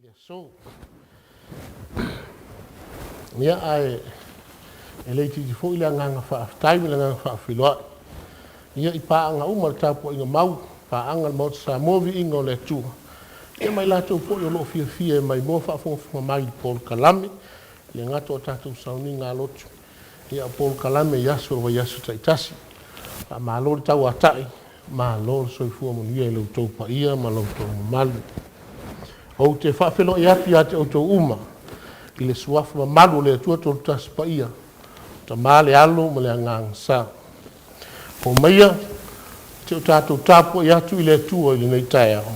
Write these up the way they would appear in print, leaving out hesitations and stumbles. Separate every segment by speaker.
Speaker 1: le aso. Ia, ae e le itiiti foi le agaga faafetai ma le agaga faafeiloai ia i paaga uma, le tapuaiga mau, paaga a le Maota Samoa, viiga o le Atua, ia ma i latou foi o lo o fiafia e maimoa faafogafoga mai i polokalame, e le gata o tatou sauniga lotu, ia o polokalame i aso o le vaiaso taitasi. Faamalo le tauatai, malo le soifua manuia i lo outou paia ma lo outou mamalu. Ou te faafeiloai atu ia te outou uma i le suafa mamalu o le Atua Toatasi Paia, Tama le Alo ma le Agaga Sa. Omaia se i o tatou tapuai atu i le Atua i lenei taeao.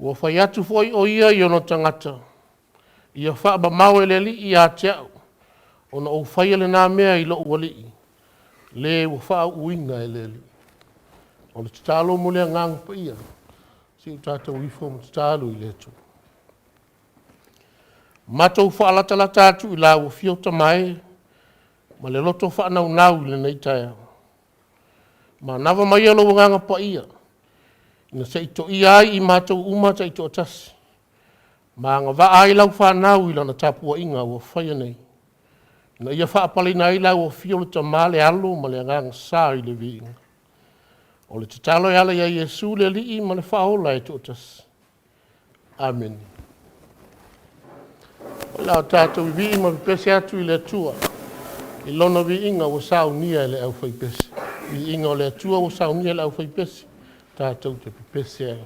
Speaker 1: Ua fai atu foi o ia i ona tagata, Ia faamamao e le Alii ia te au, ona ou faia lena mea i lou alii, le ua faauuina e le Alii. O le tatalo mo le Agaga Paia, se i o tatou ifo ma tatalo i le Atua. Matou faalatalata atu i lau afio Tama e ma le loto faanaunau i lenei taeao, manava maia lou Agaga Paia ina se i toia ai i matou uma taitoatasi ma agavaa ai lau fanau i lana tapuaiga ua faia nei, ina ia faapaleina ai lau afio le Tama, le Alo ma le Agaga Sa i le viiga. O le tatalo e ala ia Iesu le Alii ma le Faaola e toatasi. Amene. O le a tatou vivii ma pepese atu i le Atua i Lona viiga ua saunia e le aufaipese. Viiga o le Atua ua saunia e le aufaipese, tatou te pepese ai.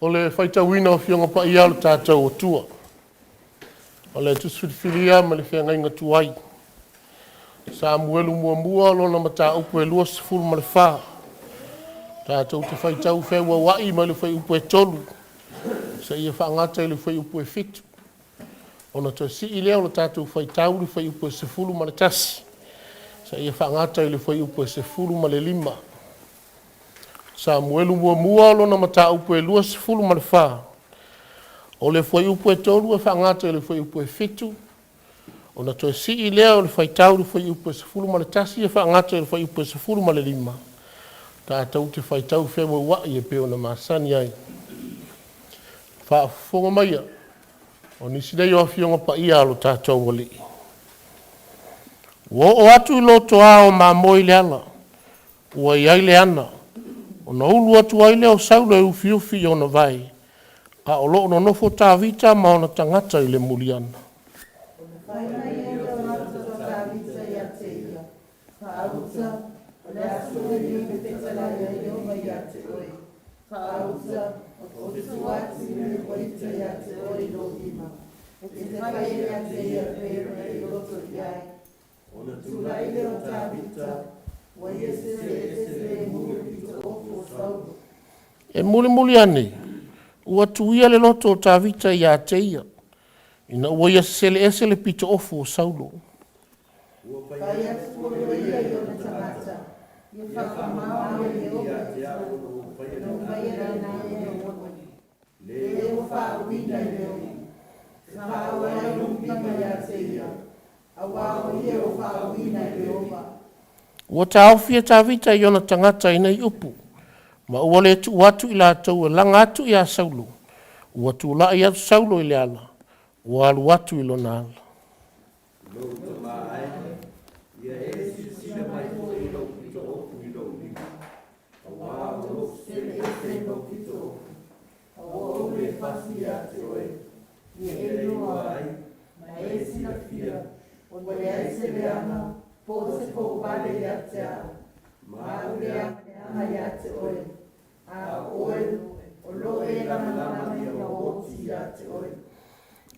Speaker 1: O le faitauina o Afioga Paia a lo tatou Atua, o le Tusi Filifilia ma le Feagaiga Tuai, Samuelu muamua lona mataupu e 24, tatou te faitau feuauai mai le fuaiupu e 3 seia faagata i le fuaiupu e 7, ona toe sii lea o le tatou faitau i le fuaiupu e 11 seia faagata i le fuaiupu e 15. Samuelu muamua lona mataupu e 24, o le fuaiupu e 3 e faagata i le fuaiupu e 7, ona toe sii lea o le faitau i le fuaiupu e 11 e faagata i le fuaiupu e 15. Tatou te faitau feuauai e pei ona masani ai. Faafofoga maia, o nisi nei o Afioga Paia a lo tatou Alii. Ua oo atu i lotoa o mamoe i le ala ua i ai le ana, ona ulu atu ai lea o Saulo e ufiufi i ona vae, a o lo o nonofo Tavita ma ona tagata i le muliana. E mulimuli ane ua tuia le loto o Tavita ia te ia, ina ua ia sesele ese le pito ofu o Saulo. Ua taofi e Tavita i ona tagata i nei upu, ma ua le tuu atu i latou e laga atu ia Saulo. Ua tulai atu Saulo i le ala, ua alu atu i lona ala.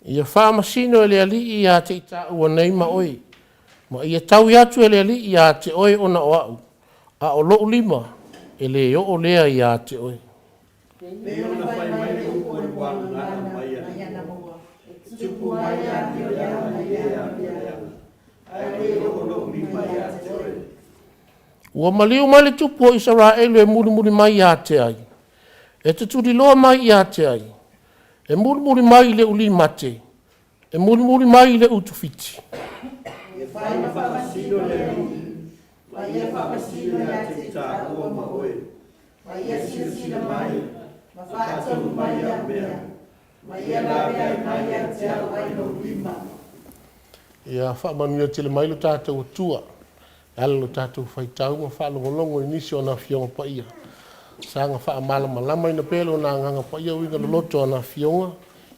Speaker 1: Ia faamasino e le Alii ia te i taua nei ma oe, ma ia taui atu e le Alii ia te oe ona o a'u, a o lo'u lima e le oo lea ia te oe. Ua maliu mai le tupu o Isaraelu e mulimuli mai ia te ai, e te tuliloa mai ia te ai, e mulimuli mai i le ulimate, e mulimuli mai i le utufiti. Ia faamanuia tele mai lo tatou Atua e ala i lo tatou faitau ma faalogologo i nisi o ana Afioga Paia. Saga faamalamalamaina pea e Lona Agaga Paia uiga loloto o ana Afioga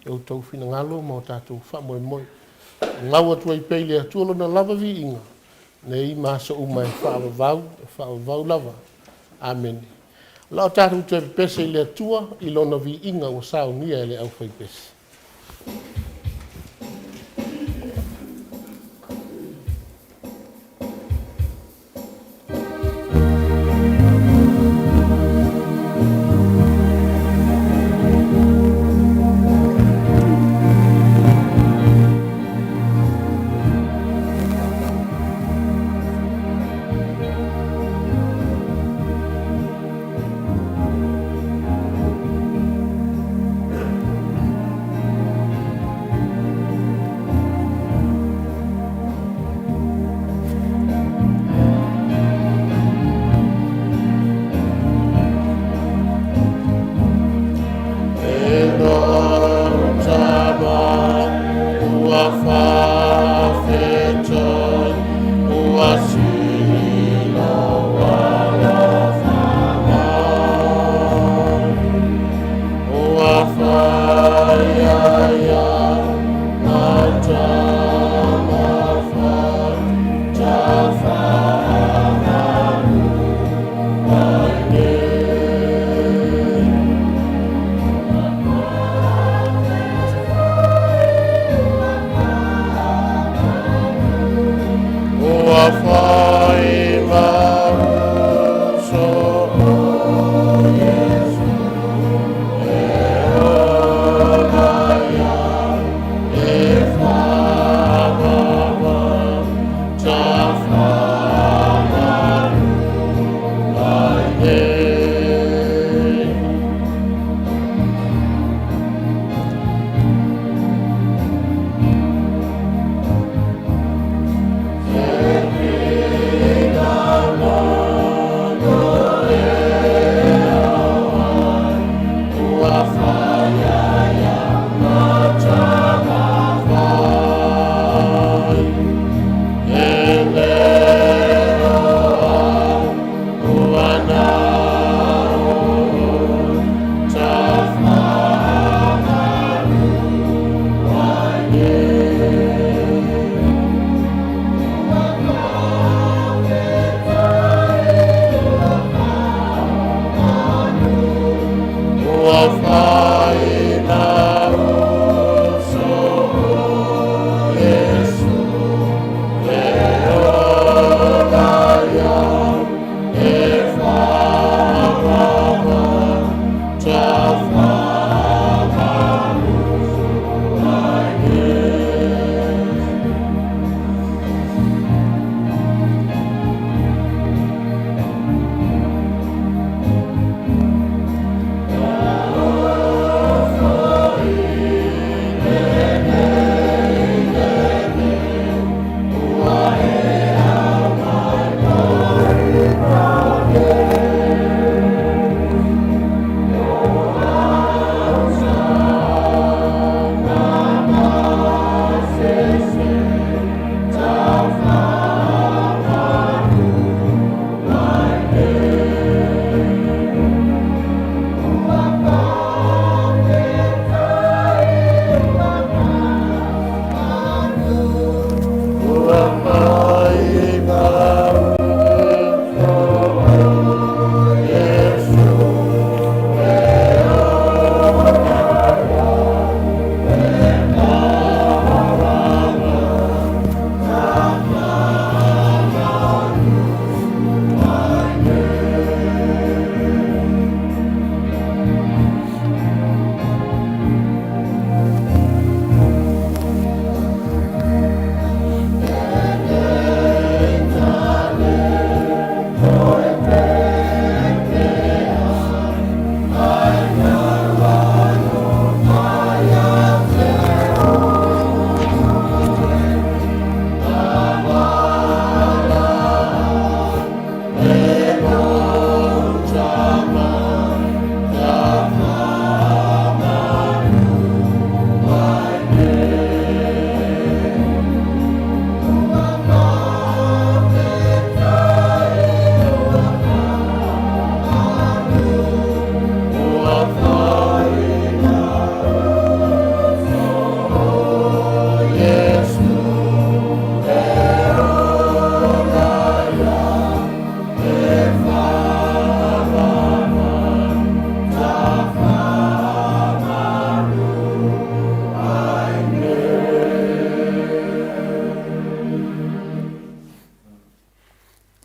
Speaker 1: i outou finagalo ma o tatou faamoemoe. Gau atu ai pea i le Atua Lona lava viiga, nei ma aso uma e faavavau, e faavavau lava. Amene. O le a tatou toe pepese i le Atua i Lona viiga ua saunia e le aufaipese.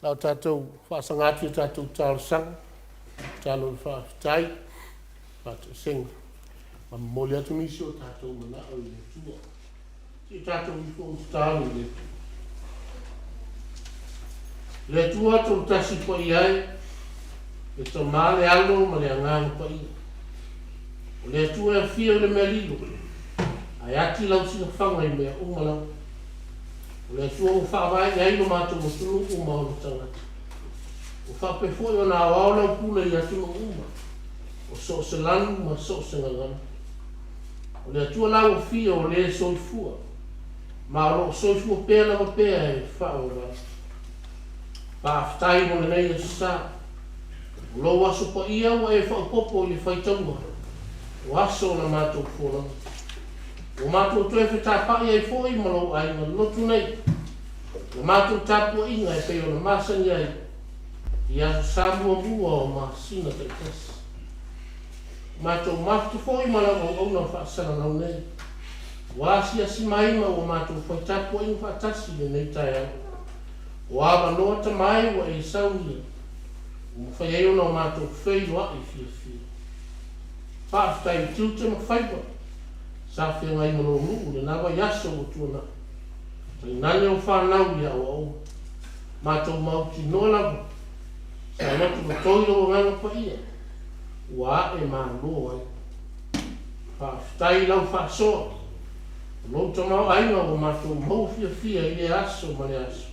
Speaker 1: Le a tatou faasaga atu i a tatou talosaga, tatalo i le faafetai, faatoesega, ma momoli atu nisi o tatou manao i le Atua. Se i tatou ifo i tatalo i le Atua. Le Atua Toatasi Paia e, le Tama, le Alo ma le Agaga Paia. O le Atua e afio i le mea lilo, ae ati lau silafaga i mea uma lava. O le Atua ua faavae i ai lo matou atunuu ma ona tagata. Ua faapea foi ona aoao lau pule i atunuu uma, o so o se lanu ma so o se gagana. O le Atua lau afio o le soifua, ma o lo o soifua pea lava pea e faavavau. Faafetai mo lenei aso sa. O lou aso paia ua e faaopoopo i le faitauga o aso o la matou folauga. Ua matou toe fetapa'i ai foi ma lou aiga lotu nei, la matou tapuaiga e pei ona masani ai i aso sa muamua o masina taitasi. Ua matou mafuta foi ma lau auauna faasalalau nei. Ua asiasi mai ma ua matou fai tapuaiga faatasi i lenei taeao. O avanoa tamai ua e saunia, ua mafai ai ona o matou feiloai fiafia. Faafetai i tiute ma faiva sa feagai ma lou nuu i lena vaiaso ua tuanai. Tainane o fanau i aoaoga. Matou mautinoa lava, sa lotolotoi lou Agaga Paia, ua ae malo ai. Faafetai i lau faasoa, o lou tamaoaiga ua matou maua fiafia i lea aso ma lea aso.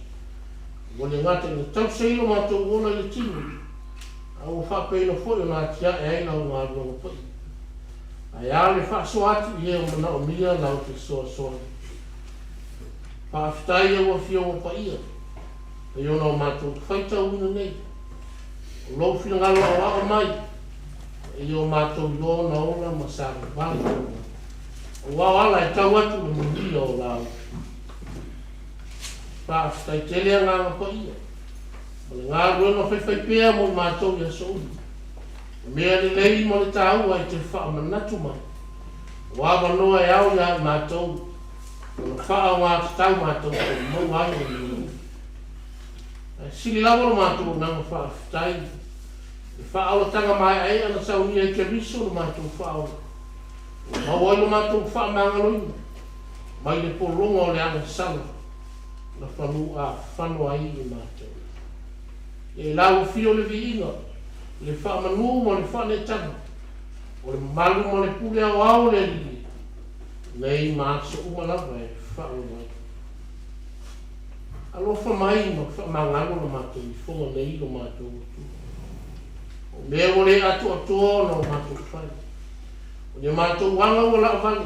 Speaker 1: Ua le gata ina tausi ai lo matou ola i le tino, a ua faapeina foi ona atiae ai lau galuega paia. Ae a le faasoa atu i e o manaomia lau fesoasoani. Faafetai i au Afioga paia, pei ona o matou faitauina nei. O lou finagalo aoao mai, ma ia o matou iloa ona ola ma savavali tauala. Aua o ala e tau atu le manuia o la outou. Faafetai tele Agaga Paia, ma le galuega faifaipea mo i matou i aso uma. O mea lelei ma le taua e te faamanatu mai, o avanoa e ao iā i matou ona faaaoga tatau matou te maua ai le mea uma. Ae sili lava lo matou agaga faafetai i le faaolataga maeaea na saunia e Keriso lo matou faaola, ua maua ai lo matou faamagaloina mai le pologa o le agasala na fanuafano ai i matou. Ia i lau afio le viiga, le faamanu ma le faaneetaga, o le mamalu ma le pule aoao o le Alii, nei ma aso uma lava e faalogo ai. Alofa mai ma faamagalo lo matou ifoga nei lo matou Atua. O mea ua le atoatoa ona o matou fai. O ni a matou aga ua laavale,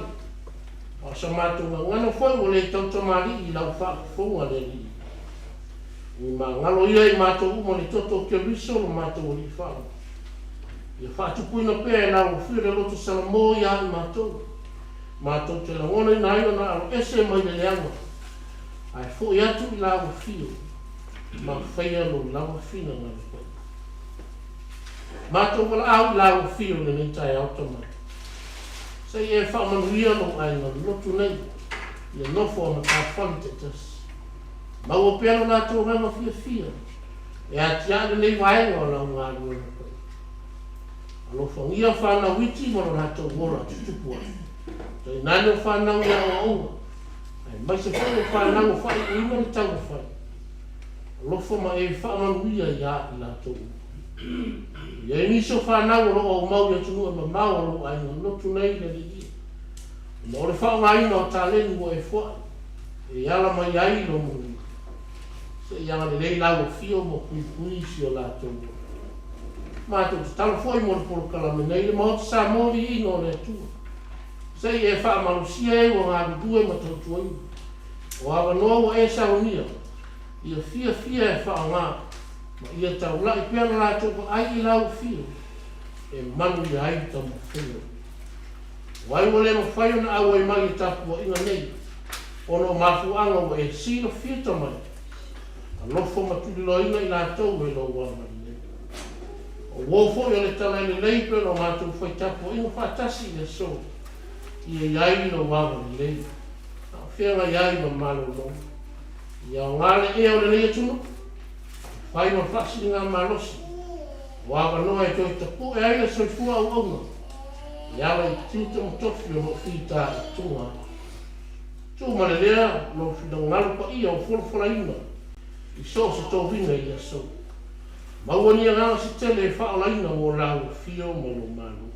Speaker 1: a o sa matou gagana foi ua le tautamalii i lau faafofoga le Alii. Ui magalo ia i matou uma le toto o Keriso lo matou Alii Faaola. Ia faatupuina pea e lau Afio le loto Salamo ia i matou, matou te lagonaina ai ona aloese mai le leaga, ae foi atu i lau Afio ma faia lou lava finagalo paia. Matou valaau i lau Afio i lenei taeao tamai. Se i e faamanuia lou aiga lotu nei i le nofo a matafale taitasi. Maua pea lo latou agaga fiafia e atiae lenei vaega o lau galuega paia. Alofagia fanau iti ma lo latou ola tutupu ai. Tainane o fanau i aoaoga, aemaise foi o fanau o faaiuina le taumafai. Alofa ma e faamanuia iā i latou uma. E i ai nisi o fanau o lo o aumau i atunuu e mamao a lou aiga lotu nei le Alii ia. Ona o le faaaogaina o taleni ua e foai e ala mai ai lou manuia. Se i agalelei lau afio ma puipui si o latou ola. Matou tatalo foi mo le polokalame nei le Maota Samoa Viiga o le Atua. Se i e faamalosia e ua galulue ma tautuaina. O avanoa ua e saunia, ia fiafia e faaaoga ma ia taulai pea la latou vaai i lau afio e manuia ai le taumafaiga. O ai ua le mafai ona auai mai i le tapuaiga nei ona o mafuaaga ua e silafia tamai, alofa ma tuliloaina i latou e lou agalelei. O uo foi o le tala e lelei pei ona matou fai tapuaiga faatasi i le aso, ia i ai lou agalelei, a o feagai ai ma malologa. Ia aoga le ea o lenei atunuu. Fai ma faasiligamalosi o avanoa e toe tapu'e ai le soifua auauna e ala i tiute ma tofi o lo o fitaituga ai. Tu ma le lea Lou finagalo paia ua folafolaina i so o se tofiga i le aso, maua ni agaga se tele e faaolaina mo Lau afio ma Lou Malo.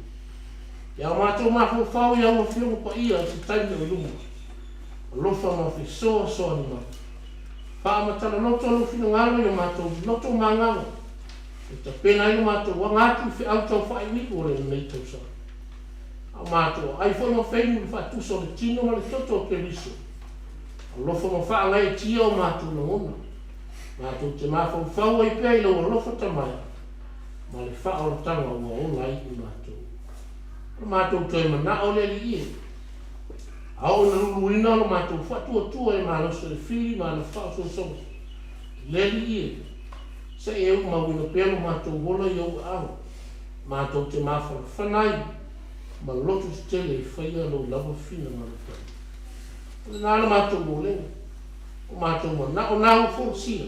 Speaker 1: Ia o matou mafaufau i Au Afioga Paia i se taimi o i luma, alofa ma fesoasoani mai. Faamatala-loto Lou finagalo i o matou loto ma agaga e tapena ai lo matou aga atu i feau tau faaiuiu o lenei tausaga. A o matou aai foi ma feinu i le faatusa o le tino ma le toto o Keriso. Alofa ma faagaeetia o matou lagona. Matou te mafaufau ai pea i Lou alofa tamai ma le faaolataga ua ola ai i matou. O lo matou toe manao le Alii e, a oo ina luluina lo matou faatuatua i le malosi o le fili ma ana faaosoosoga, le Alii e, se i e umauina pea lo matou ola i Ou aao, matou te mafanafana ai ma loto tetele e faia Lou lava finagalo pai. O lena la matou olega, o matou manao na ua folasia,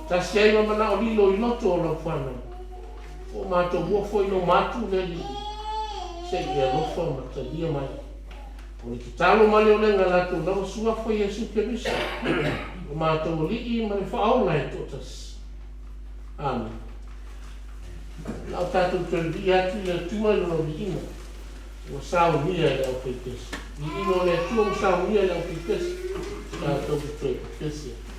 Speaker 1: faatasi ai ma manao lilo i loto o Lau fanau. Ua matou ofo i lou matu le Alii, se i e alofa ma talia mai. O le tatalo ma le olega latou lava Suafa Iesu Keriso, lo matou Alii ma le Faaola e toatasi. Amene. O le a tatou toe vivii atu i le Atua i Lona viiga ua saunia e le aufaipese. Viiga o le Atua ua saunia e le aufaipese, tatou te toe pepese ai.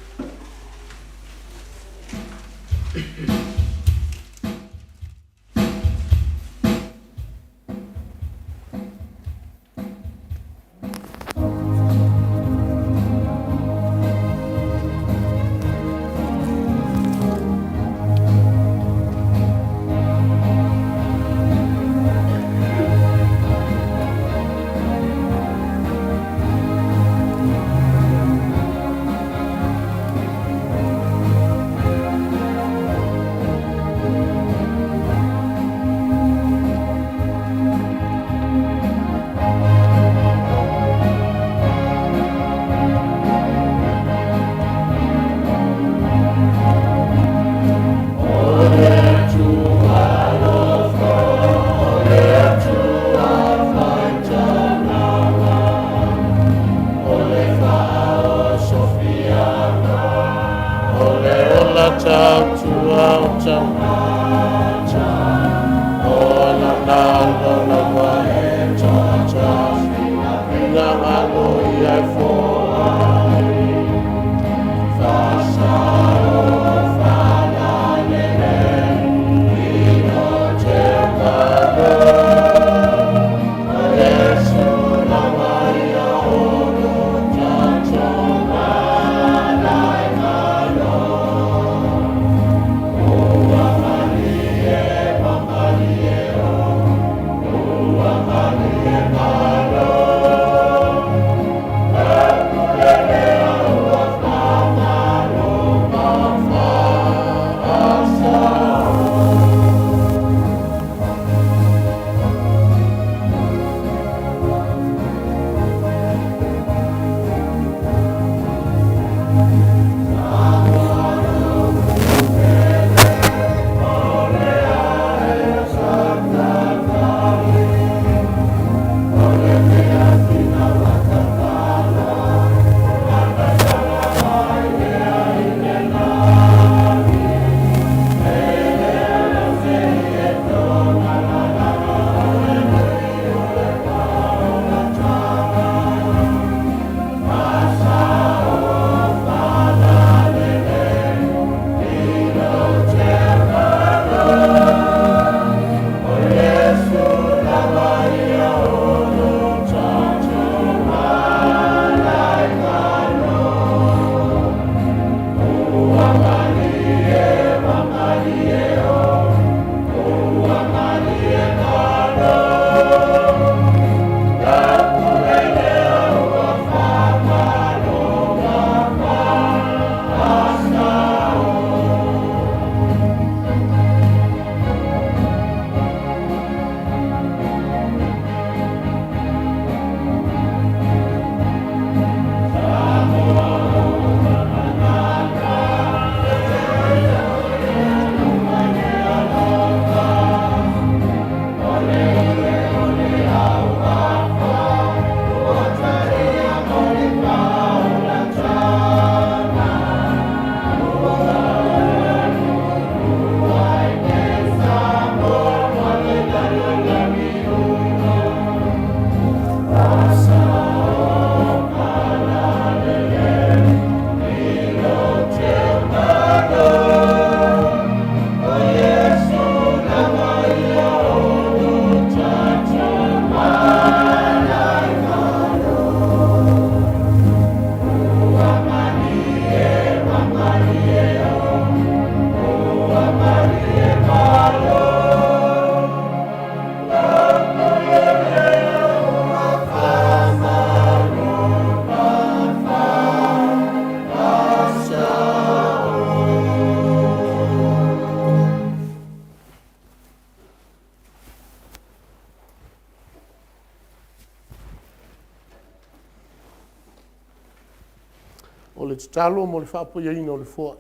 Speaker 1: tatalo mo le faapaiaina o le foai.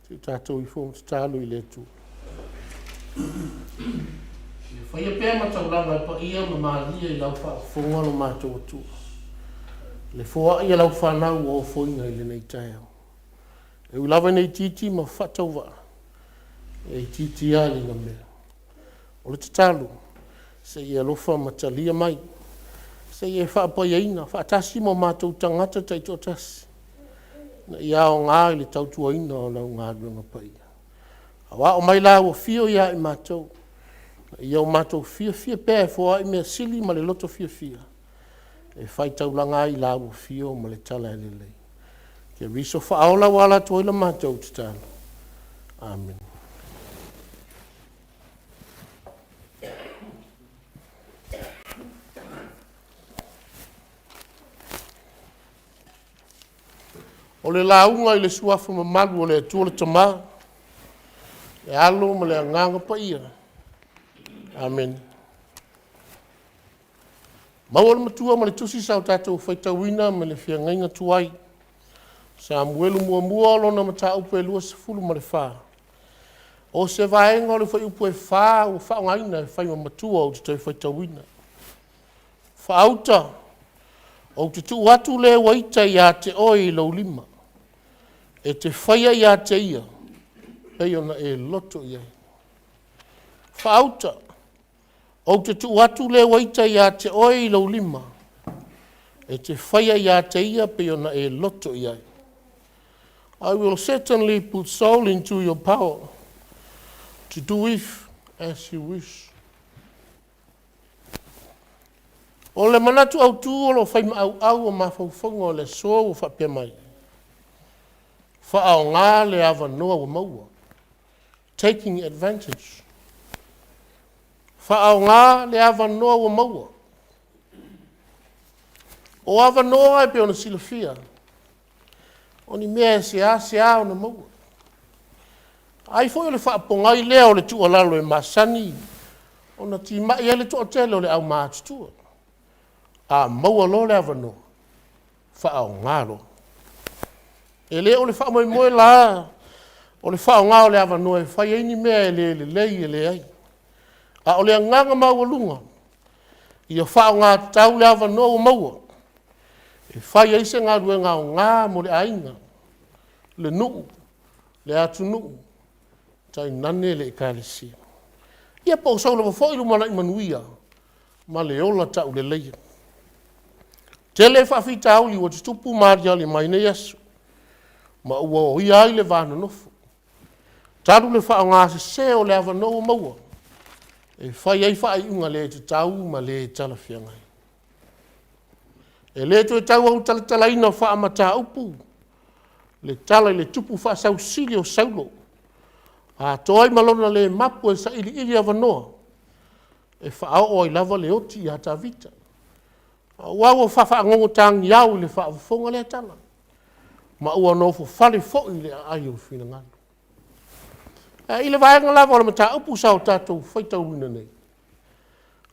Speaker 1: Se i tatou ifo ma tatalo i le Atua. Ia faia pea ma taulaga e paia ma malie i lau faafofoga lo matou Atua. Le foai a lau fanau ua ofoina i lenei taeao. E ui lava ina itiiti ma faatauvaa, e itiiti lava i lena mea. O le tatalo, se i e alofa ma talia mai, se i e faapaiaina faatasi ma o matou tagata taitoatasi, ina ia aoga i le tautuaina o lau galuega paia. Aoao mai la ua afio ia i matou, ina ia o matou fiafia pea e foai mea sili ma le loto fiafia e faitaulaga ai i la ua afio ma le tala e lelei. Keriso faaola ua ala atu ai la matou tatalo. Amene. O le lauga i le suafa mamalu o le Atua le Tama, le Alo ma le Agaga Paia. Amene. Maua le matua ma le tusi sa o tatou faitauina ma le feagaiga tuai. Samuelu muamua lona mataupu e 24. O se vaega o le fuaiupu e 4 ua faaaogaina e fai ma matua ou te toe faitauina. Faauta, ou te tuu atu le ua ita ia te oe i lou lima, e te faia ia te ia pei ona e loto i ai. Faauta, ou te tuu atu le ua ita ia te oe i lou lima, e te faia ia te ia pei ona e loto i ai. I will certainly put Saul into your power to do with as you wish. O le manatu autu o lo o fai ma auau o mafaufauga o le aso ua faapea mai, faaaoga le avanoa ua maua. Taking advantage. Faaaoga le avanoa ua maua. O avanoa e pei ona silafia, o ni mea e seasea ona maua. Ai foi o le faapogai lea o le tuualalo e masani ona timai ai le toatele o le aumatutua. A maua loa le avanoa, faaaoga loa. E le o le faamoemoe la o le faaaoga o le avanoa e fai ai ni mea e le lelei e leai. A o le agaga maualuga, ia faaaoga tatau le avanoa ua maua e fai ai se galuega aoga mo le aiga, le nuu, le atunuu, tainane le Ekalesia. Ia po o sou lava foi lumanai manuia ma le ola tauleleia. E tele faafitauli ua tutupu ma aliali mai nei aso ma ua oia ai le va nonofo talu le faaaoga sese o le avanoa ua maua e fai ai faaiuga le tatau ma le talafeagai. E le toe tau autalatalaina faamataupu le tala i le tupu faasausili o Saulo, atoa ai ma lona le mapu e sailiili avanoa e faaoo ai lava le oti ia Tavita, aua ua faafagogo tagiao i le faafofoga lea tala, ma ua nofofale foi i le aai o le finagalo. Ae i le vaega lava o le mataupu sa o tatou faitauina nei,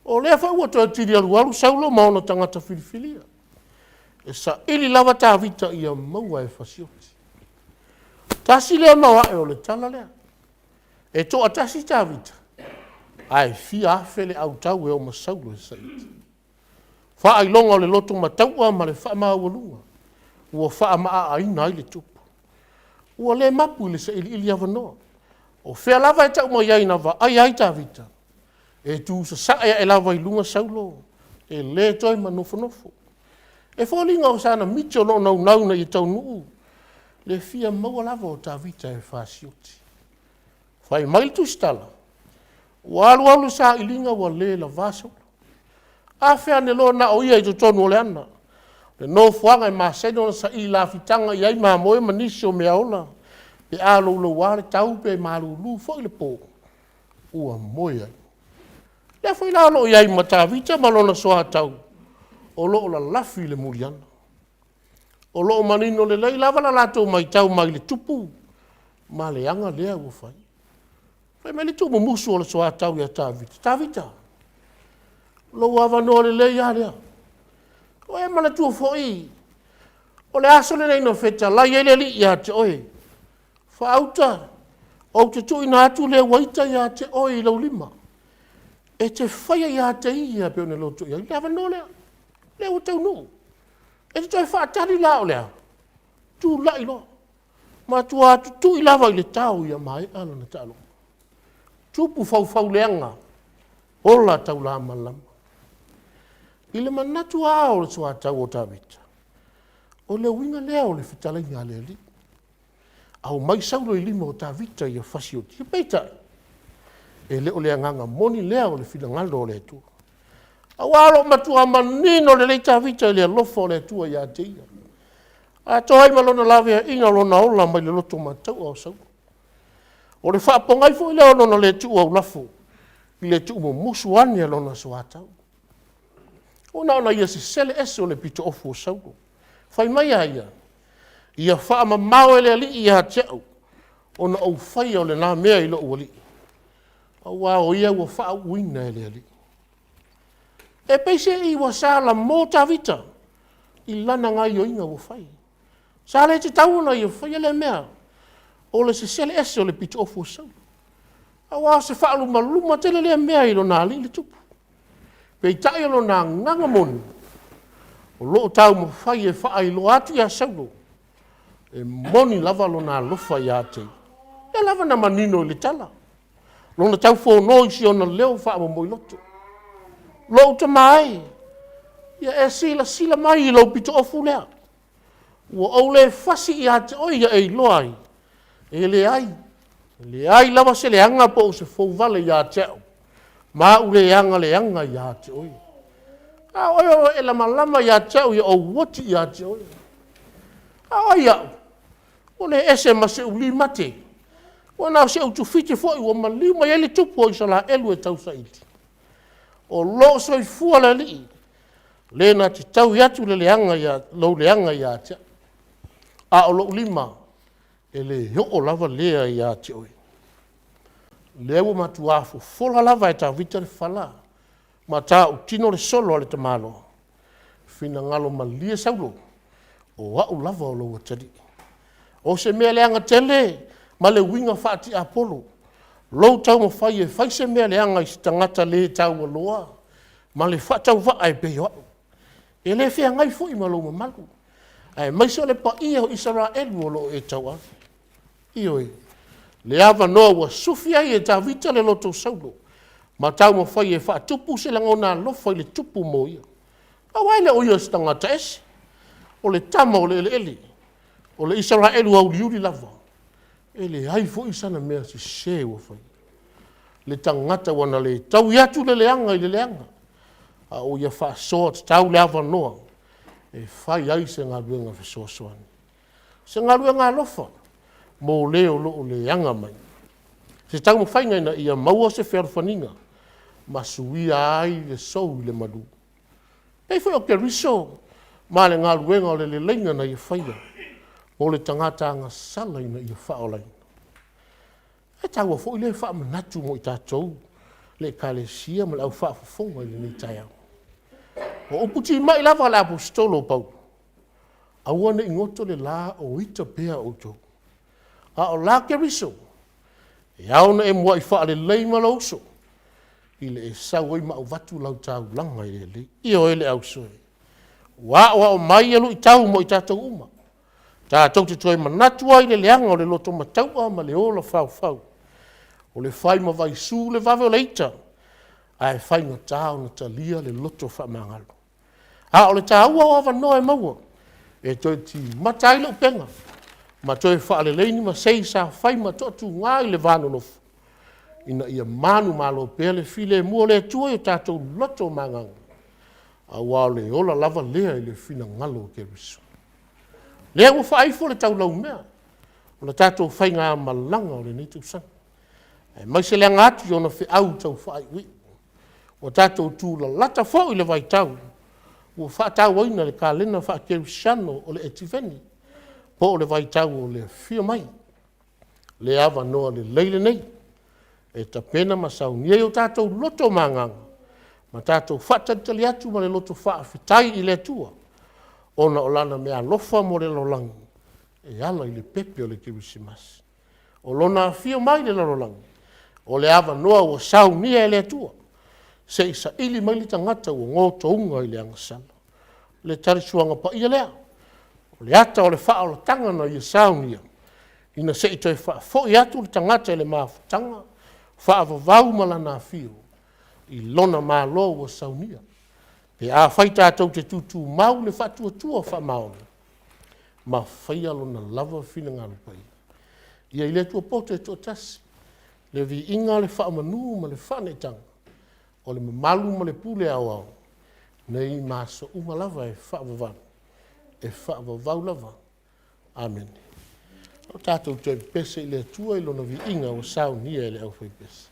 Speaker 1: o lea foi ua toe tili alualu Saulo ma ona tagata filifilia e saili lava Tavita ia maua e fasioti. Tasi lea maoae o le tala lea. E toatasi Tavita, ae fia afe le autau e o ma Saulo e saili. Faailoga o le loto mataua ma le faamaualuga ua faamaaaina ai le tupu. Ua le mapu i le sailiili avanoa. O fea lava e tau mai ai na vaaia ai Tavita, e tu sasae ae lava i luga Saulo, e le toe manofonofo. E foliga o sana miti o lo o naunau ina ia taunuu le fia maua lava o Tavita e fasioti. Fai mai le tusitala, ua alu alu le sailiga ua le lava Saulo. Afe ane loa na o ia i totonu o le ana, le nofoaga e masani ona saili lafitaga i ai mamoe ma nisi o meaola pe a louloua le tau pe malulu foi le po, ua moe ai. Lea foi la o lo o i ai ma Tavita ma lona soatau o lo o lalafi i le muliaga. O lo o manino lelei lava la latou matau mai le tupu ma le aga lea ua fai. Fai mai le tuumumusu o le soatau ia Tavita, “Tavita, o lou avanoa lelei lava lea. Ua e manatua foi O le aso lenei na fetalai ai le Alii ia te oe, Faauta, ou te tuuina atu le ua ita ia te oe i lou lima, e te faia ia te ia e pei ona e loto i ai. Le avanoa lea, lea ua taunuu. E te toe faatali la o le a? Tulai loa. Matua tutui lava i le tao ia maea lana taaloga. Tupu faufauleaga, ola taulamalama. I le manatu lava o le soatau o Tavita, o le uiga lea o le fetalaiga a le Alii. Aumai Saulo i lima o Tavita ia fasiotia. Peitai, e le o le agaga moni lea o le finagalo o le Atua. Aua o lo o matua manino lelei Tavita i le alofa o le Atua ia te ia, atoa ai ma lona laveaiina o lona ola mai le loto matau'a o Saulo. O le faapogai foi lea o lona le tuu aulafo i le tuumumusu ane a lona soatau. Ua na ona ia sesele ese o le pitoofu o Saulo. Fai mai a ia, “Ia faamamao e le Alii ia te a'u ona ou faia o lena mea i lou alii, auā o ia ua faauuina e le Alii.” E peiseai ua salamo Tavita i lana gaoioiga ua fai. Sa le tatau ona ia faia lea mea o le sesele ese o le pitoofu o Saulo, aua o se faalumaluma tele lea mea i lona alii le tupu. Peitai o lona agaga moni, o lo o taumafai e faailoa atu ia Saulo e moni lava lona alofa ia te ia. O lea lava na manino i le tala lona taufono i si ona leo faamomoiloto, “Lou tama e, ia e silasila mai i lou pitoofu lea, ua ou le fasi ia te oe ia e iloa ai e leai, e leai lava se leaga po o se fouvale ia te au ma au le aga leaga ia te oe. A o oe o lo o e lamalama ia te au ia ou oti ia te oe. A o ai a'u ua le ese ma se uli mate, ua na o se utufiti foi ua maliu mai ai le tupu o Isaraelu e tausaili? O lo o soifua le Alii, le na te taui atu lou leaga ia te a'u, a o lou lima e le oo lava lea ia te oe.” O lea ua matua fofola lava e Tavita le fala ma tautino le solo a le tamaloa. Finagalo malie Saulo, o au lava o lou atalii. O se mea leaga tele ma le uiga faatiapolo lou taumafai e fai se mea leaga i se tagata le taualoa ma le faatauvaa e pei o a'u. E le feagai foi ma lou mamalu aemaise o le paia o Isaraelu o lo o e tauave. Ioe, le avanoa ua sufi ai e Tavita le loto o Saulo ma taumafai e faatupu se lagona alofa i le tupu mo ia, aua e le o ia o se tagata ese, o le tama o le eleele, o le Isaraelu auliuli lava. E leai foi sana mea sese ua faia, le tagata ua na le taui atu le leaga i le leaga, a ua ia faasoa tatau le avanoa e fai ai se galuega fesoasoani, se galuega alofa mo le o lo o leaga mai, se taumafaiga ina ia maua se fealofaniga ma suia ai le sou i le malu. E pei foi o Keriso ma le galuega o le leleiga na Ia faia mo le tagata agasala ina ia faaolaina. E taua foi le faamanatu mo i tatou le Ekalesia ma le au faafofoga i lenei taeao. O upu timai lava a le Aposetolo o Paulo, aua ne i goto le la o ita pea outou. A o la Keriso? E ao ona e muai faalelei ma lou uso i le e sau ai ma avatu lau taulaga i le Alii. Ioe le ausoe, ua aoao mai ia luitau mo i tatou uma, tatou te toe manatu ai i le leaga o le loto matau'a ma le ola faufau. O le fai ma vaisu le vave o le ita, ae faigata ona talia le loto faamagalo. A o le taua o avanoa e maua e toe timata ai le upega ma toe faalelei ni masei sa fai ma toatuga i le va nonofo, ina ia manumalo pea le filemu o le Atua i o tatou loto ma agaga, aua o le ola lava lea i le finagalo o Keriso. Lea ua faaifo le taulaumea o le tatou faigamalaga o lenei tausaga, aemaise le aga atu i ona feau taufaaiuiu. Ua tatou tulalata foi i le vaitau ua faatauaina i le kalena faakerisiano o le Ativeni, po o le vaitau o le afio mai. O le avanoa lelei lenei e tapena ma saunia ai o tatou loto ma agaga ma tatou faatalitali atu ma le loto faafetai i le Atua. ona o Lana meaalofa mo le lalolagi e ala i le pepe o le Kerisimasi. O Lona afio mai i le lalolagi, o le avanoa ua saunia e le Atua se i saili mai le tagata ua gotouga i le agasala. O le talisuaga paia lea, o le ata o le faaolataga na Ia saunia ina se i toe faafoi atu le tagata i le mafutaga faavavau ma Lana afio i Lona Malo ua saunia pe afai tatou te tutumau i le faatuatua faamaoni ma faia Lona lava finagalo paia. Ia i le Atua poto e toatasi le viiga, le faamanu ma le faaneetaga, o le mamalu ma le pule aoao nei ma aso uma lava e faavavau, e faavavau lava. Amene. Tuu tatou toe pepese i le Atua i Lona viiga ua saunia e le aufaipese.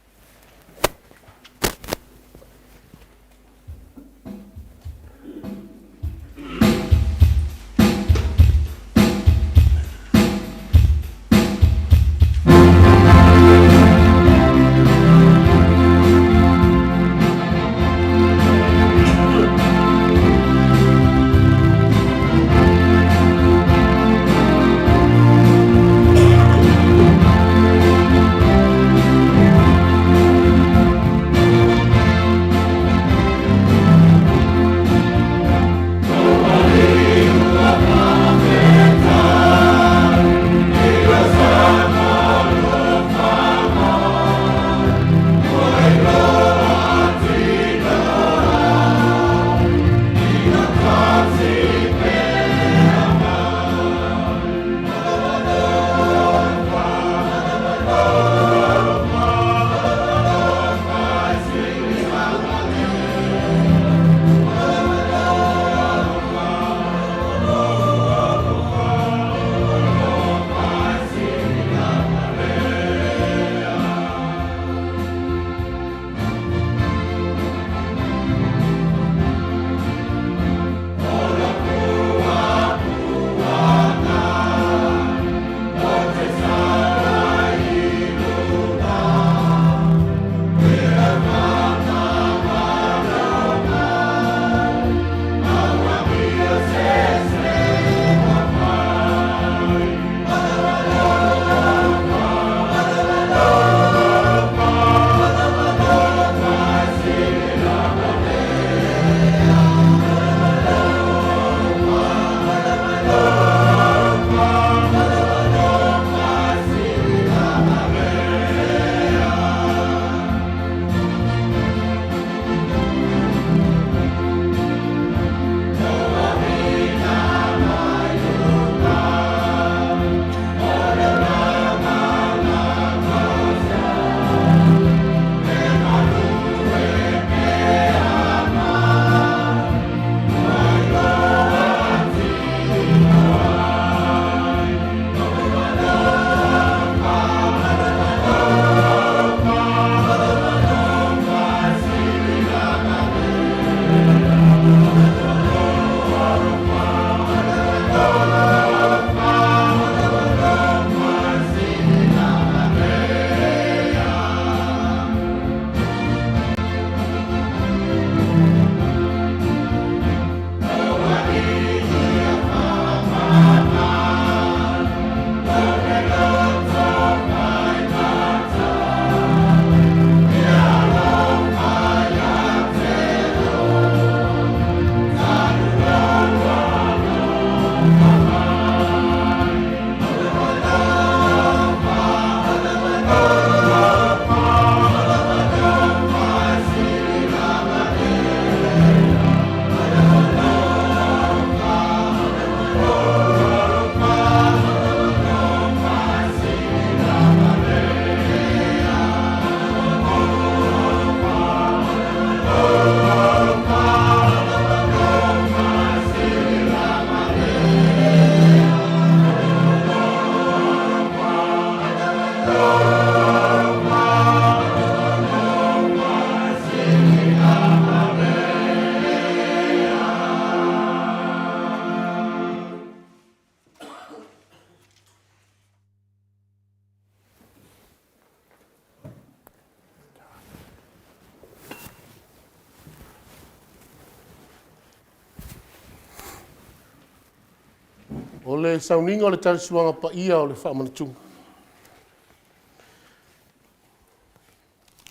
Speaker 1: le sauniga o le Tali Suaga Paia o le Faamanatuga.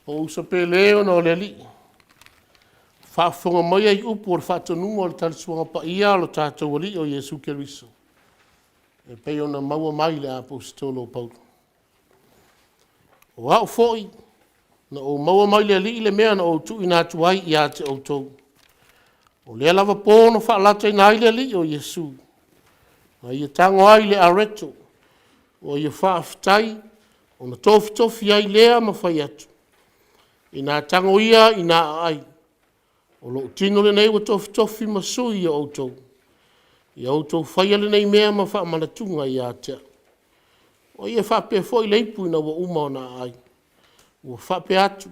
Speaker 1: Lou uso pele ona o le Alii, faafofoga maia i upu o le faatonuga o le Tali Suaga Paia a lo tatou Alii o Iesu Keriso e pei ona maua mai i le Aposetolo o Paulo. O au foi na ou maua mai le Alii le mea na ou tuuina atu ai ia te outou, o lea lava po na faalataina ai le Alii o Iesu, na ia tago ai le areto ua ia faafetai ona tofitofi ai lea ma fai atu, ‘Ina tago ia ina aai, o lou tino lenei ua tofitofi ma sui o outou. Ia outou faia lenei mea ma faamanatuga ia te au.’ Ua ia faapea foi le ipu ina ua uma ona aai, ua faapea atu,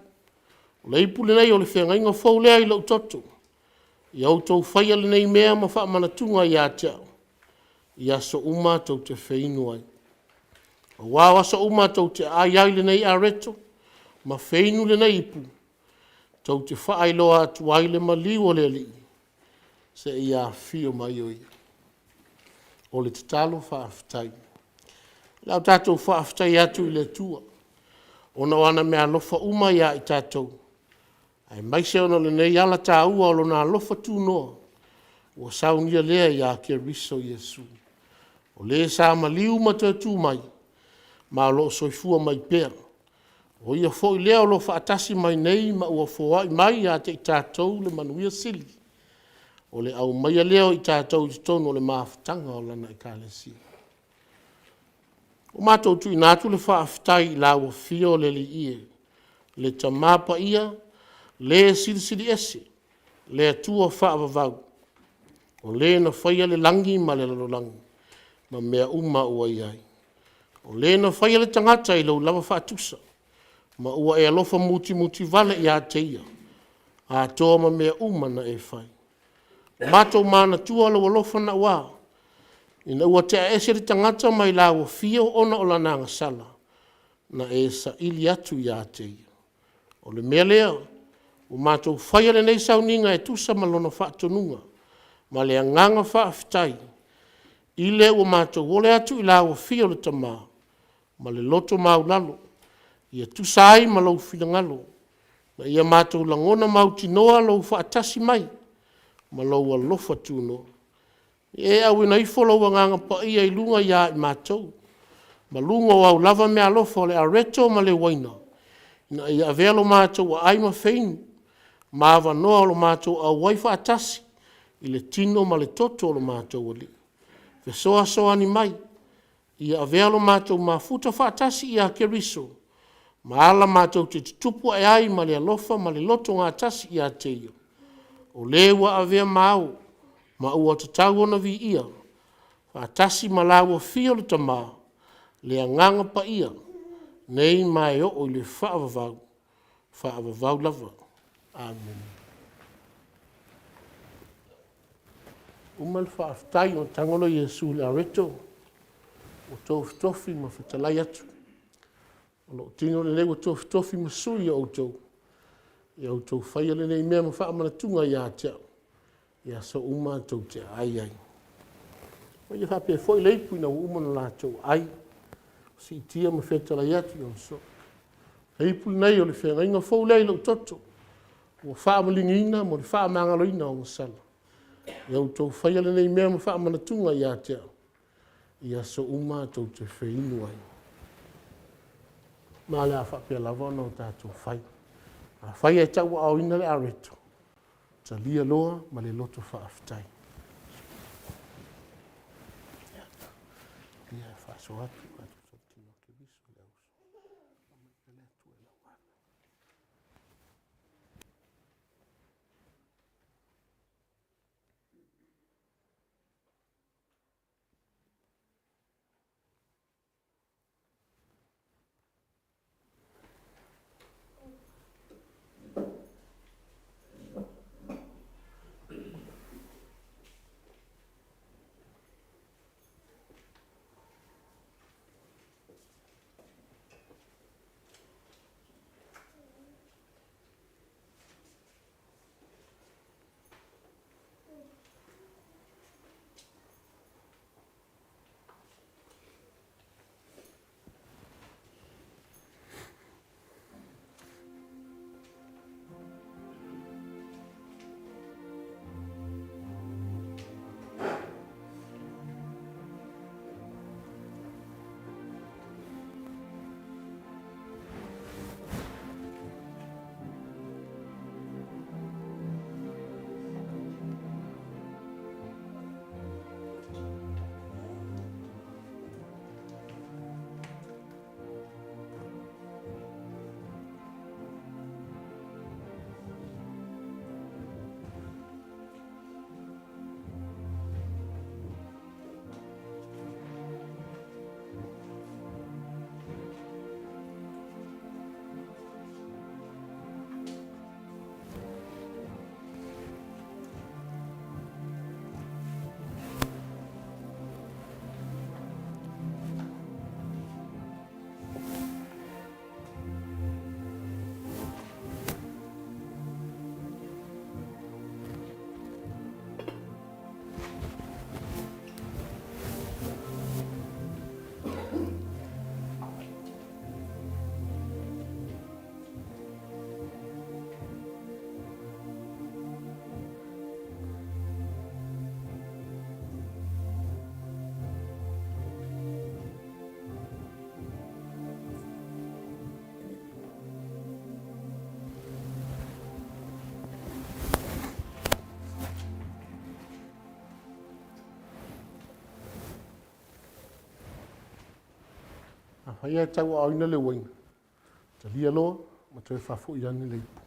Speaker 1: ‘O le ipu lenei o le feagaiga fou lea i lou toto. Ia outou faia lenei mea ma faamanatuga ia te au i aso uma tou te feinu ai. Aua o aso uma tou te aai ai i lenei areto ma feinu lenei ipu, tou te faailoa atu ai le maliu o le Alii seia afio mai o Ia.” O le tatalo faafetai. O le a tatou faafetai atu i le Atua ona o ana meaalofa uma ia i tatou, aemaise ona o lenei ala taua o Lona alofa tunoa ua saunia lea ia Keriso Iesu, o Le sa maliu ma toe tu mai, ma o lo o soifua mai pea. O Ia foi lea o lo o faatasi mai nei ma ua foai mai ia te i tatou le manuia sili, o le aumaia lea o i tatou i totonu o le mafutaga o Lana Ekalesia. Ua matou tuuina atu le faafetai i lau Afio le Alii e, le Tama Paia, Le Silisili Ese, le Atua faavavau, o Le na faia le lagi ma le lalolagi ma mea uma ua i ai. O Le na faia le tagata i Lou lava faatusa ma ua e alofa mutimutivale ia te ia atoa ma mea uma na e fai. Ua matou manatua Lou alofa naua ina ua tea ese le tagata mai lau afio ona o lana agasala, na e saili atu ia te ia. O le mea lea ua matou faia lenei sauniga e tusa ma lona faatonuga ma le agaga faafetai, i le ua matou ole atu i lau Afio le Tama ma le loto maualalo, ia tusa ai ma Lou finagalo, ina ia matou lagona mautinoa Lou faatasi mai ma Lou alofa tunoa. Ia e auina ifo Lou Agaga Paia i luga ia i matou ma luga o au lava meaalofa o le areto ma le uaina, ina ia avea lo matou aai ma feinu ma avanoa o lo matou auai faatasi i le tino ma le toto o lo matou Alii. Fesoasoani mai ia avea lo matou mafuta faatasi ia Keriso ma ala matou te tutupu ae ai ma le alofa ma le loto gatasi ia te Ia, o Le ua avea ma Ao ma ua tatau ona viia faatasi ma lau Afio le Tama, le Agaga Paia, nei ma e oo i le faavavau, faavavau lava. Amene. Ua uma le faafetai ona tago lea o Iesu i le areto ua tofitofi ma fetalai atu, O lou tino lenei ua tofitofi ma sui o outou, ia outou faia lenei mea ma faamanatuga ia te au i aso uma tou te aai ai. Ua ia faapea foi le ipu ina ua uma ona latou aai, siitia ma fetalai atu, “O le ipu lenei o le feagaiga fou lea i lou toto ua faamalieina mo le faamagaloina o ogasala. Ia outou faia lenei mea ma faamanatuga ia te au i aso uma tou te feinu ai.” Ma o le a faapea lava ona tatou fai. Afai ae tauaaoina le areto, talia loa ma le loto faafetai. Ia Afai lava e tauaaoina le uaina, talia loa ma toe faafoi ane le ipu.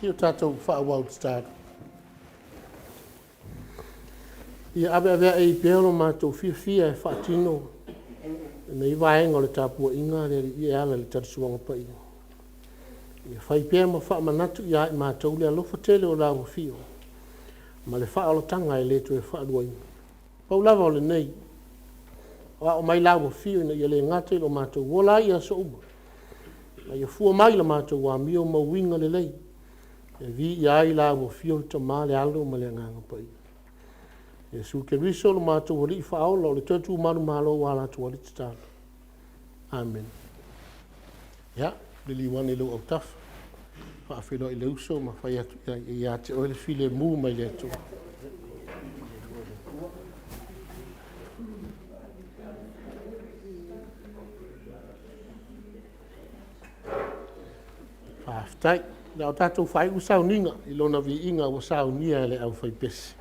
Speaker 1: Se i o tatou faaauau i le tatalo. Ia aveaveai ai pea lo matou fiafia e faatino lenei vaega o le tapuaiga a le Alii e ala i le tali suaga paia. Ia fai pea ma faamanatu ia i matou le alofa tele o lau afio ma le faaolataga e le toe faaluaina. Pau lava o lenei, o ao mai lau afio ina ia le gata i lo matou ola ai i aso uma, a ia fua mai i la matou amio ma uiga lelei e viia ai lau afio le Tama, le Alo ma le Agaga Paia. Iesu Keriso o lo matou Alii Faaola o le toe tu manumalo ua ala atu ai le tatalo. Amene. Ia, liliu ane i lou autafa, faafeiloai i le uso ma fai atu i ai, e ia te oe le filemu mai le Atua. Faafetai. O le a tatou faaiu le sauniga i Lona viiga ua saunia e le aufaipese.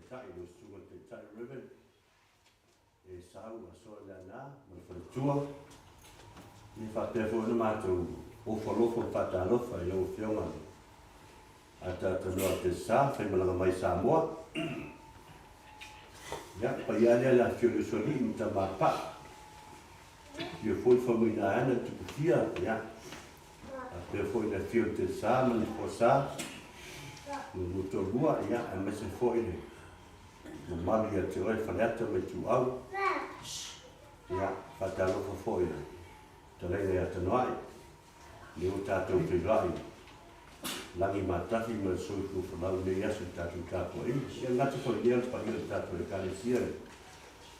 Speaker 2: Taitai, lau Susuga i le Taitai Rev. Esau Asoa Leaana ma le faletua. Ia faapea foi ona matou ofo alofa ma faatalofa i lau Afioga i le Ataatanoa Telesa, faimalaga mai Samoa. Ia, paia lea le afifio o le Usoalii ma Tamapaa. Afio foi Faumuina Ana Tupufia, ia, faapea foi le afio o le Telesa ma le Foasa, lo lua toalua, ia, aemaise foi le mamalu ia te oe Faleata ma Ituau. Ia, faatalofa foi i le fetalaiga ia Tanoai, lea ua tatou feiloai lagi matafi ma le soifua folau i lenei aso i le tatou tapuaiga. Ia, e gata foi i lea o le paia o le tatou Ekalesia i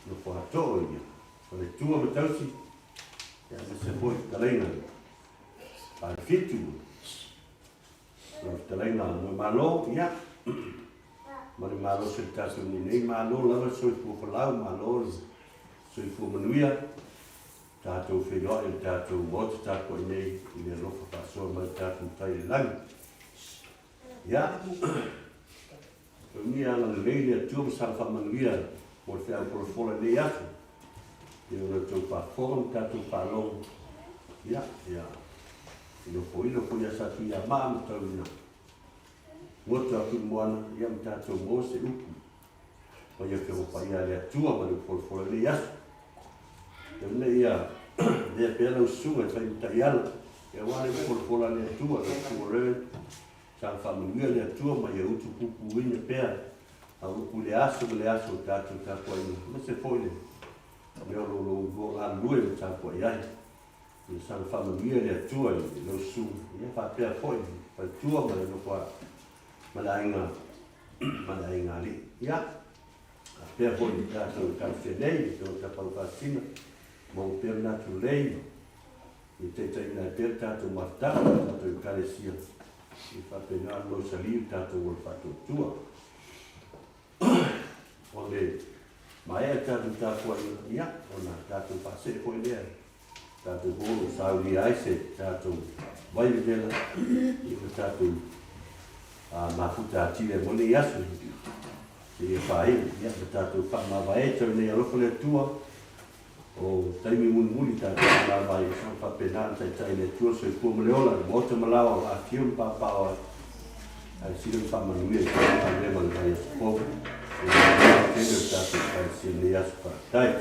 Speaker 2: Nofoatoo i Faletua ma Tausi, ia, aemaise foi fetalaiga i Falefitu, lau fetalaiga Moemalo, ia, ma le malosi o le tatou nei nei, malo lava le soifua folau, malo le soifua manuia, tatou feiloai i le tatou Maota tapuai nei i le alofa faasoa mai le tatou Tai i le lagi. Ia, taunia agalelei le Atua ma saga faamanuia mo le feau folafola i lenei aso. Ia ona outou faafofoga ma tatou faalogo, ia, ia, nofoilo foi ia Satuiamaa ma tauina goto atu i le moana, ia ma tatou maua se upu mai Afioga Paia a le Atua ma le folafola i lenei aso. Tau ia avea pea lau susuga e fai ma taiala, ia aua le folafola a le Atua, le Atua Reverend, saga faamanuia le Atua ma ia utu pupuina pea au upu i le aso ma le aso o tatou tapuaiga, aemaise foi le mea o lo o lua galulue ma tapuai ai. Ia saga faamanuia le Atua i lau susuga, ia faapea foi le faletua ma le nofo ma le aiga ma le aiga alii. Ia, faapea foi i tatou Ekalesia nei, le Afioga Tapaau Faasisina, maua pea manatu lelei ma ia taitaiina ai pea le tatou mafutaga ma le tatou Ekalesia, ia faapena ona mausali le tatou ola faatuatua. O le maea le tatou tapuaiga, ia, ona tatou faasee foi lea, tatou holo saunia ai se tatou vai vevela, ia ma tatou mafuta atili ai mo lenei aso, seia faaiu, ia, ma tatou faamavae tau nei alofa le Atua, o taimi mulimuli tatou faamavae, ia saga faapena ona taitai le Atua le soifua ma le ola, le maota ma laoa o afifio ma paopao ai, ae sili ona faamanuia i tatou galuega o le vaiaso fou, i le tele o le tatou Ekalesia i lenei aso. Faafetai.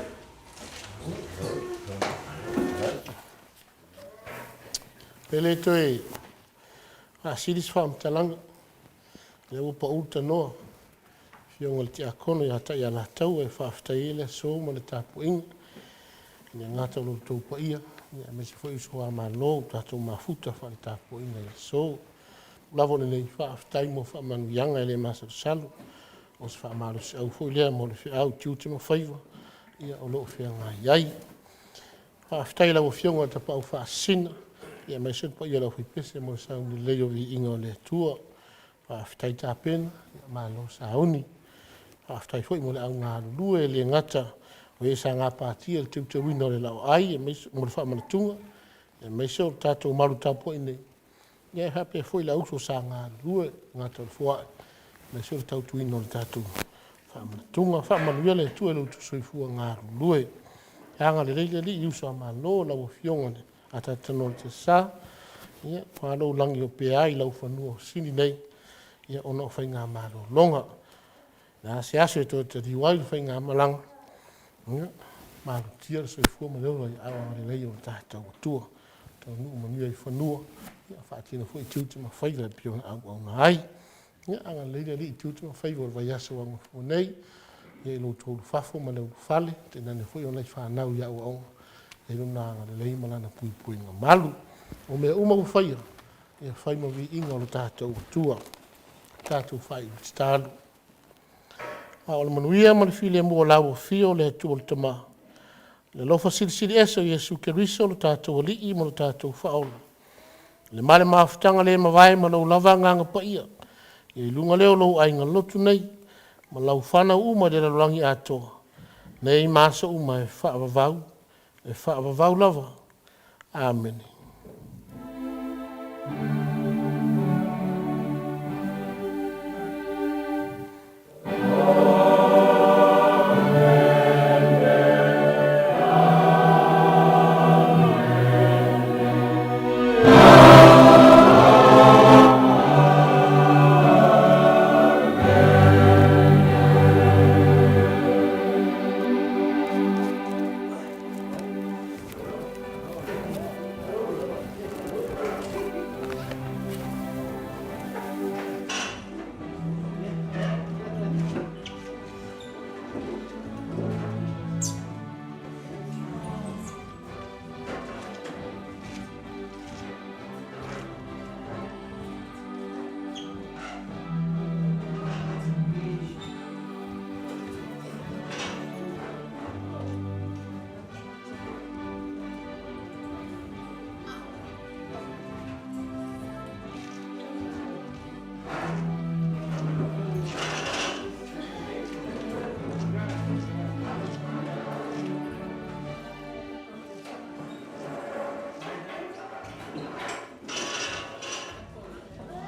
Speaker 1: E le toe faasili se faamatalaga, lea ua pau le tanoa, Afioga i le Tiakono ia Taialataua e faafetai ai le aso ma le tapuaiga, e le gata o lo outou paia, aemaise foi uso a Malo ua tatou mafuta faale-tapuaiga i le aso. Lava o lenei, faafetai mo faamanuiaga e le masalosalo, o se faamalosiau foi lea mo le feau i tiute ma faiva ia o lo o feagai ai. Faafetai i lau Afioga i le Tapaau Faasisina, aemaise le paia o le aufaipese mo le sauni lelei o viiga o le Atua. Faafetai tapena, malo sauni. Faafetai foi mo le au galulue, e le gata o e sa gapatia i le teuteuina o le laoai aemaise mo le faamanatuga, aemaise o le tatou malu tapuai nei, ia e faapea foi le auso sa galulue, e le gata o le foai, aemaise o le tautuina o le tatou faamanatuga. Faamanuia le Atua i lo outou soifua galulue. Ia agalelei le Alii i uso a Malo, lau Afioga i le Ataatanoa o le Tiasa, ia, ua lou lagi o pea ai i lau fanua o Sini nei, ia, ona o faiga malologa. Le a se aso e toe taliu ai le faigamalaga, ia, malutia le soifua ma le ola i aao agalelei o le tatou Atua. Taunuu manuia i fanua, ia, faatino foi tiute ma faiva e pei ona auauna ai. Ia, agalelei le Alii i tiute ma faiva o le vaiaso ua gafua nei, ia i lo outou ulufafo ma le ulufale, tainane foi o nai fanau i aoaoga, i lona agalelei ma lana puipuiga malu. O mea uma ua faia, ia fai ma viiga o lo tatou Atua. Tatou faaiu i le tatalo. A o le manuia ma le filemu o lau afio o le Atua le Tama, le alofa silisili ese o Iesu Keriso lo tatou Alii ma lo tatou Faaola, le ma le mafutaga le mavae ma lou lava Agaga Paia, ia i luga lea o lou aiga lotu nei, ma lau fanau uma i le lalolagi atoa, nei ma aso uma e faavavau, e faavavau lava. Amene.